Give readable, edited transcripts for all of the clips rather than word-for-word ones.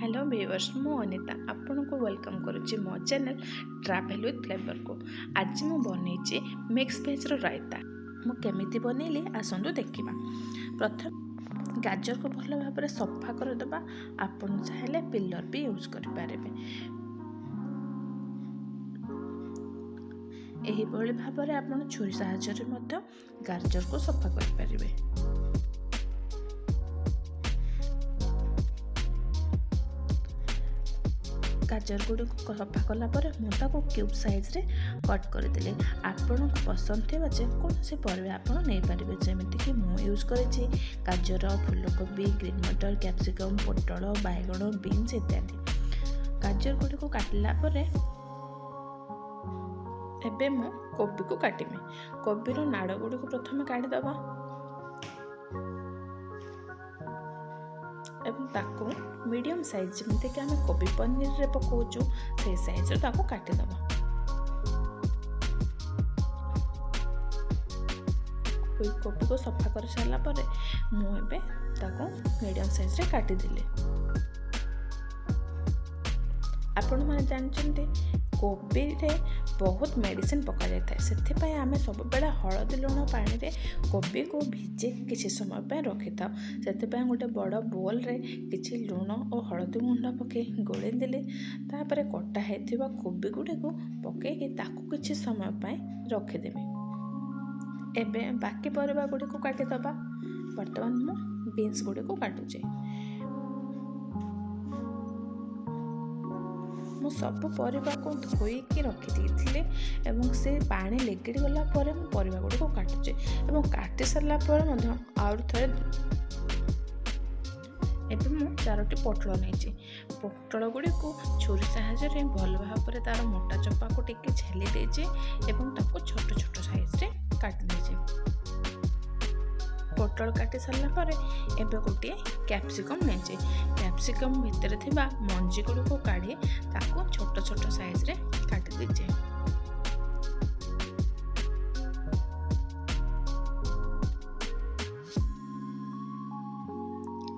Hello viewers, ମୁଁ ଅନିତା ଆପଣଙ୍କୁ welcome କରୁଛି ମୋ ଚ୍ୟାନେଲ୍ ଟ୍ରାଭେଲ୍ ୱିଥ୍ ଫ୍ଲେଭର୍କୁ। ଆଜି ମୁଁ ବନେଇଛି ମିକ୍ସ ଭେଜ୍ର ରାଇତା। ମୁଁ କେମିତି ବନେଇଲି, ଆସନ୍ତୁ ଦେଖିବା। ପ୍ରଥମେ ଗାଜରକୁ ଭଲ ଭାବରେ ସଫା କରିଦେବା। ଆପଣ ଚାହିଁଲେ ପିଲର୍ ବି ୟୁଜ୍ କରିପାରିବେ। ଏହିଭଳି ଭାବରେ ଆପଣ ଛୁରୀ ସାହାଯ୍ୟରେ ମଧ୍ୟ ଗାଜରକୁ ସଫା କରିପାରିବେ। ଗାଜର ଗୁଡ଼ିକୁ ସଫା କଲା ପରେ ମୁଁ ତାକୁ କ୍ୟୁବ୍ ସାଇଜ୍ରେ କଟ୍ କରିଦେଲି। ଆପଣଙ୍କୁ ପସନ୍ଦ ଥିବା ଯେକୌଣସି ପରିବା ଆପଣ ନେଇପାରିବେ, ଯେମିତିକି ମୁଁ ୟୁଜ୍ କରିଛି ଗାଜର, ଫୁଲକୋବି, ଗ୍ରୀନ୍ ମଟର, କ୍ୟାପ୍ସିକମ୍, ପୋଟଳ, ବାଇଗଣ, ବିନ୍ସ ଇତ୍ୟାଦି। ଗାଜର ଗୁଡ଼ିକୁ କାଟିଲା ପରେ ଏବେ ମୁଁ କୋବିକୁ କାଟିବି। କୋବିର ନାଡ଼ ଗୁଡ଼ିକୁ ପ୍ରଥମେ କାଢ଼ିଦେବା ଏବଂ ତାକୁ ମିଡ଼ିୟମ୍ ସାଇଜ୍, ଯେମିତିକି ଆମେ କୋବି ପନିରରେ ପକାଉଛୁ, ସେଇ ସାଇଜ୍ର ତାକୁ କାଟିଦେବା। କୋବିକୁ ସଫା କରିସାରିଲା ପରେ ମୁଁ ଏବେ ତାକୁ ମିଡ଼ିୟମ୍ ସାଇଜ୍ରେ କାଟିଦେଲି। ଆପଣମାନେ ଜାଣିଛନ୍ତି, କୋବିରେ ବହୁତ ମେଡ଼ିସିନ ପକାଯାଇଥାଏ। ସେଥିପାଇଁ ଆମେ ସବୁବେଳେ ହଳଦୀ ଲୁଣ ପାଣିରେ କୋବିକୁ ଭିଜେଇକି କିଛି ସମୟ ପାଇଁ ରଖିଥାଉ। ସେଥିପାଇଁ ଗୋଟେ ବଡ଼ ବୋଲ୍ରେ କିଛି ଲୁଣ ଓ ହଳଦୀ ଗୁଣ୍ଡ ପକାଇ ଗୋଳେଇ ଦେଲି। ତାପରେ କଟା ହେଇଥିବା କୋବି ଗୁଡ଼ିକୁ ପକାଇକି ତାକୁ କିଛି ସମୟ ପାଇଁ ରଖିଦେବି। ଏବେ ବାକି ପରିବା ଗୁଡ଼ିକୁ କାଟିଦେବା। ବର୍ତ୍ତମାନ ମୁଁ ବିନ୍ସ ଗୁଡ଼ିକୁ କାଟୁଛି। ମୁଁ ସବୁ ପରିବାକୁ ଧୋଇକି ରଖିଦେଇଥିଲି ଏବଂ ସେ ପାଣି ଲିଗିଡ଼ି ଗଲା ପରେ ମୁଁ ପରିବା ଗୁଡ଼ିକୁ କାଟୁଛି ଏବଂ କାଟି ସାରିଲା ପରେ ମଧ୍ୟ ଆହୁରି ଥରେ। ଏବେ ମୁଁ ଚାରୋଟି ପୋଟଳ ନେଇଛି। ପୋଟଳ ଗୁଡ଼ିକୁ ଛୁରୀ ସାହାଯ୍ୟରେ ଭଲ ଭାବରେ ତା'ର ମୋଟା ଚୋପାକୁ ଟିକେ ଛେଲି ଦେଇଛି ଏବଂ ତାକୁ ଛୋଟ ଛୋଟ ସାଇଜ୍ରେ କାଟି ଦେଇଛି। ପୋଟଳ କାଟି ସାରିଲା ପରେ ଏବେ ଗୋଟିଏ କ୍ୟାପ୍ସିକମ୍ ନେଇଛି। କ୍ୟାପ୍ସିକମ୍ ଭିତରେ ଥିବା ମଞ୍ଜି ଗୁଡ଼ିକୁ କାଢ଼ି ତାକୁ ଛୋଟ ଛୋଟ ସାଇଜ୍ରେ କାଟି ଦେଇଛି।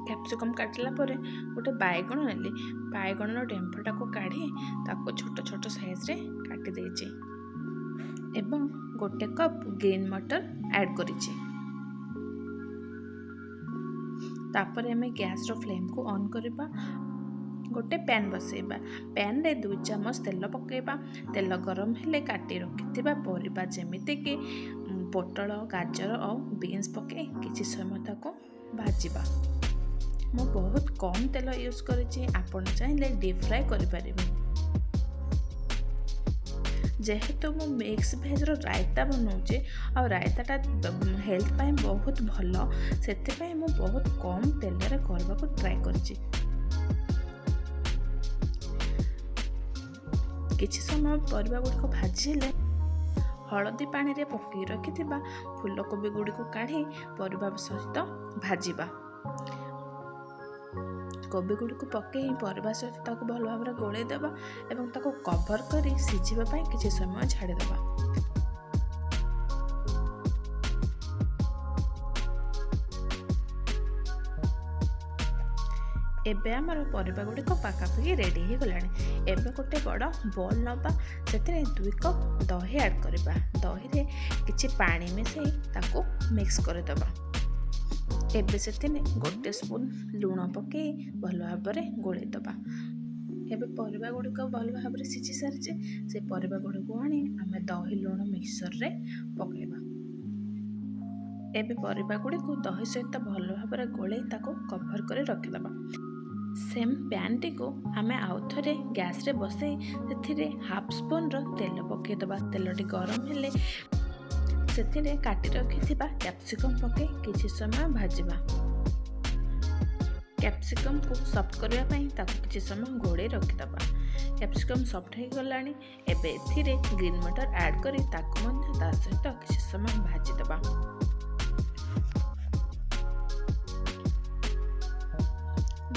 କ୍ୟାପ୍ସିକମ୍ କାଟିଲା ପରେ ଗୋଟେ ବାଇଗଣ ନେଲି। ବାଇଗଣର ଡେମ୍ଫଟାକୁ କାଢ଼ି ତାକୁ ଛୋଟ ଛୋଟ ସାଇଜ୍ରେ କାଟି ଦେଇଛି ଏବଂ ଗୋଟେ କପ୍ ଗ୍ରୀନ୍ ମଟର ଆଡ଼୍ କରିଛି। ତାପରେ ଆମେ ଗ୍ୟାସ୍ର ଫ୍ଲେମ୍କୁ ଅନ୍ କରିବା, ଗୋଟେ ପ୍ୟାନ୍ ବସାଇବା। ପ୍ୟାନ୍ରେ 2 ଚାମଚ ତେଲ ପକାଇବା। ତେଲ ଗରମ ହେଲେ କାଟି ରଖିଥିବା ପରିବା, ଯେମିତିକି ପୋଟଳ, ଗାଜର ଆଉ ବିନ୍ସ ପକାଇ କିଛି ସମୟ ତାକୁ ଭାଜିବା। ମୁଁ ବହୁତ କମ୍ ତେଲ ୟୁଜ୍ କରିଛି। ଆପଣ ଚାହିଁଲେ ଡିପ୍ ଫ୍ରାଏ କରିପାରିବେ। ଯେହେତୁ ମୁଁ ମିକ୍ସ ଭେଜ୍ର ରାଇତା ବନାଉଛି ଆଉ ରାଇତାଟା ହେଲ୍ଥ ପାଇଁ ବହୁତ ଭଲ, ସେଥିପାଇଁ ମୁଁ ବହୁତ କମ୍ ତେଲରେ କରିବାକୁ ଟ୍ରାଏ କରିଛି। କିଛି ସମୟ ପରିବା ଗୁଡ଼ିକ ଭାଜି ହେଲେ ହଳଦୀ ପାଣିରେ ପକାଇ ରଖିଥିବା ଫୁଲକୋବି ଗୁଡ଼ିକୁ କାଢ଼ି ପରିବା ସହିତ ଭାଜିବା। କୋବି ଗୁଡ଼ିକୁ ପକାଇ ପରିବା ସହିତ ତାକୁ ଭଲ ଭାବରେ ଗୋଳେଇ ଦେବା ଏବଂ ତାକୁ କଭର୍ କରି ସିଝିବା ପାଇଁ କିଛି ସମୟ ଛାଡ଼ିଦେବା। ଏବେ ଆମର ପରିବା ଗୁଡ଼ିକ ପାଖାପାଖି ରେଡ଼ି ହେଇଗଲାଣି। ଏବେ ଗୋଟେ ବଡ଼ ବୋଲ୍ ନେବା, ସେଥିରେ 2 କପ୍ ଦହି ଆଡ଼୍ କରିବା। ଦହିରେ କିଛି ପାଣି ମିଶାଇ ତାକୁ ମିକ୍ସ କରିଦେବା। ଏବେ ସେଥିରେ ଗୋଟେ ସ୍ପୁନ୍ ଲୁଣ ପକାଇ ଭଲ ଭାବରେ ଗୋଳେଇ ଦେବା। ଏବେ ପରିବା ଗୁଡ଼ିକ ଭଲ ଭାବରେ ସିଝି ସାରିଛି। ସେ ପରିବା ଗୁଡ଼ିକୁ ଆଣି ଆମେ ଦହି ଲୁଣ ମିକ୍ସଚର୍ରେ ପକାଇବା। ଏବେ ପରିବା ଗୁଡ଼ିକୁ ଦହି ସହିତ ଭଲ ଭାବରେ ଗୋଳେଇ ତାକୁ କଭର୍ କରି ରଖିଦେବା। ସେମ୍ ପ୍ୟାନ୍ଟିକୁ ଆମେ ଆଉ ଥରେ ଗ୍ୟାସ୍ରେ ବସାଇ ସେଥିରେ ହାଫ୍ ସ୍ପୁନ୍ର ତେଲ ପକାଇଦେବା। ତେଲଟି ଗରମ ହେଲେ ସେଥିରେ କାଟି ରଖିଥିବା କ୍ୟାପ୍ସିକମ୍ ପକାଇ କିଛି ସମୟ ଭାଜିବା। କ୍ୟାପ୍ସିକମ୍କୁ ସଫ୍ଟ କରିବା ପାଇଁ ତାକୁ କିଛି ସମୟ ଘୋଡ଼େଇ ରଖିଦେବା। କ୍ୟାପ୍ସିକମ୍ ସଫ୍ଟ ହେଇଗଲାଣି। ଏବେ ଏଥିରେ ଗ୍ରୀନ୍ ମଟର ଆଡ଼୍ କରି ତାକୁ ମଧ୍ୟ ତା ସହିତ କିଛି ସମୟ ଭାଜିଦେବା।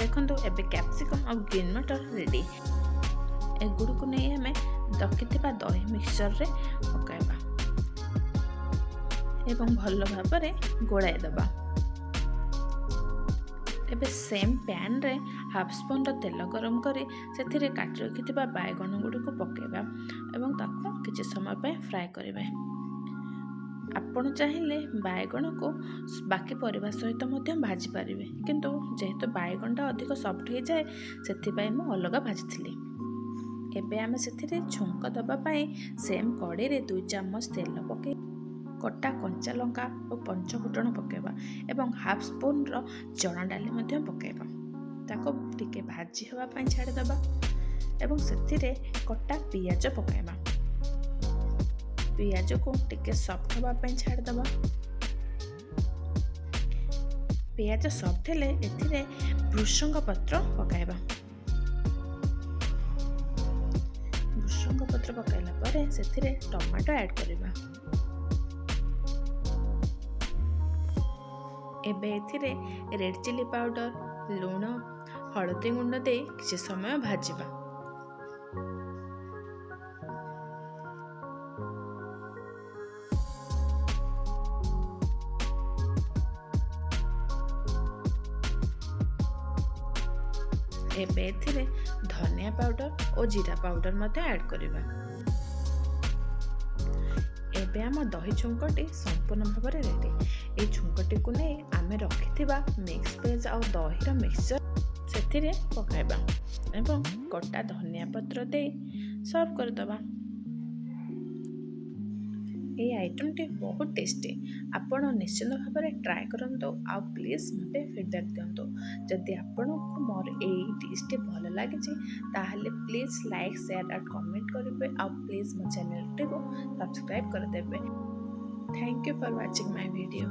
ଦେଖନ୍ତୁ, ଏବେ କ୍ୟାପ୍ସିକମ୍ ଆଉ ଗ୍ରୀନ୍ ମଟର ରେଡ଼ି। ଏଗୁଡ଼ିକୁ ନେଇ ଆମେ ରଖିଥିବା ଦହି ମିକ୍ସଚର୍ରେ ପକାଇବା ଏବଂ ଭଲ ଭାବରେ ଗୋଳାଇ ଦେବା। ଏବେ ସେମ୍ ପ୍ୟାନ୍ରେ ହାଫ୍ ସ୍ପୁନ୍ର ତେଲ ଗରମ କରି ସେଥିରେ କାଟି ରଖିଥିବା ବାଇଗଣ ଗୁଡ଼ିକୁ ପକାଇବା ଏବଂ ତାକୁ କିଛି ସମୟ ପାଇଁ ଫ୍ରାଏ କରିବେ। ଆପଣ ଚାହିଁଲେ ବାଇଗଣକୁ ବାକି ପରିବା ସହିତ ମଧ୍ୟ ଭାଜି ପାରିବେ, କିନ୍ତୁ ଯେହେତୁ ବାଇଗଣଟା ଅଧିକ ସଫ୍ଟ ହେଇଯାଏ, ସେଥିପାଇଁ ମୁଁ ଅଲଗା ଭାଜିଥିଲି। ଏବେ ଆମେ ସେଥିରେ ଛୁଙ୍କ ଦେବା ପାଇଁ ସେମ୍ କଡ଼େଇରେ 2 ଚାମଚ ତେଲ ପକାଇ କଟା କଞ୍ଚା ଲଙ୍କା ଓ ପଞ୍ଚ ଫୁଟଣ ପକାଇବା ଏବଂ ହାଫ୍ ସ୍ପୁନ୍ର ଚଣା ଡାଲି ମଧ୍ୟ ପକାଇବା। ତାକୁ ଟିକେ ଭାଜି ହେବା ପାଇଁ ଛାଡ଼ିଦେବା ଏବଂ ସେଥିରେ କଟା ପିଆଜ ପକାଇବା। ପିଆଜକୁ ଟିକେ ସଫ୍ଟ ହେବା ପାଇଁ ଛାଡ଼ିଦେବା। ପିଆଜ ସଫ୍ଟ ହେଲେ ଏଥିରେ ଭୃଷଙ୍ଗ ପତ୍ର ପକାଇବା। ଭୃଷଙ୍ଗ ପତ୍ର ପକାଇଲା ପରେ ସେଥିରେ ଟମାଟୋ ଆଡ଼୍ କରିବା। ଏବେ ଏଥିରେ ରେଡ଼୍ ଚିଲି ପାଉଡ଼ର, ଲୁଣ, ହଳଦୀ ଗୁଣ୍ଡ ଦେଇ କିଛି ସମୟ ଭାଜିବା। ଏବେ ଏଥିରେ ଧନିଆ ପାଉଡ଼ର ଓ ଜିରା ପାଉଡ଼ର ମଧ୍ୟ ଆଡ଼୍ କରିବା। ଏବେ ଆମ ଦହି ଛୁଙ୍କଟି ସମ୍ପୂର୍ଣ୍ଣ ଭାବରେ ରେଡ଼ି। ଏଇ ଛୁଙ୍କଟିକୁ ନେଇ ଆମେ ରଖିଥିବା ମିକ୍ସ ଭେଜ୍ ଆଉ ଦହିର ମିକ୍ସଚର୍ ସେଥିରେ ପକାଇବା ଏବଂ କଟା ଧନିଆ ପତ୍ର ଦେଇ ସର୍ଭ କରିଦେବା। ଏଇ ଆଇଟମ୍ଟି ବହୁତ ଟେଷ୍ଟି। ଆପଣ ନିଶ୍ଚିନ୍ତ ଭାବରେ ଟ୍ରାଏ କରନ୍ତୁ ଆଉ ପ୍ଲିଜ୍ ମୋତେ ଫିଡ଼ବ୍ୟାକ୍ ଦିଅନ୍ତୁ। ଯଦି ଆପଣଙ୍କୁ ମୋର ଏଇ ଡିଶ୍ଟି ଭଲ ଲାଗିଛି, ତାହେଲେ ପ୍ଲିଜ୍ ଲାଇକ୍, ସେୟାର ଆଉ କମେଣ୍ଟ କରିବେ ଆଉ ପ୍ଲିଜ୍ ମୋ ଚ୍ୟାନେଲଟିକୁ ସବସ୍କ୍ରାଇବ୍ କରିଦେବେ। Thank you for watching my video.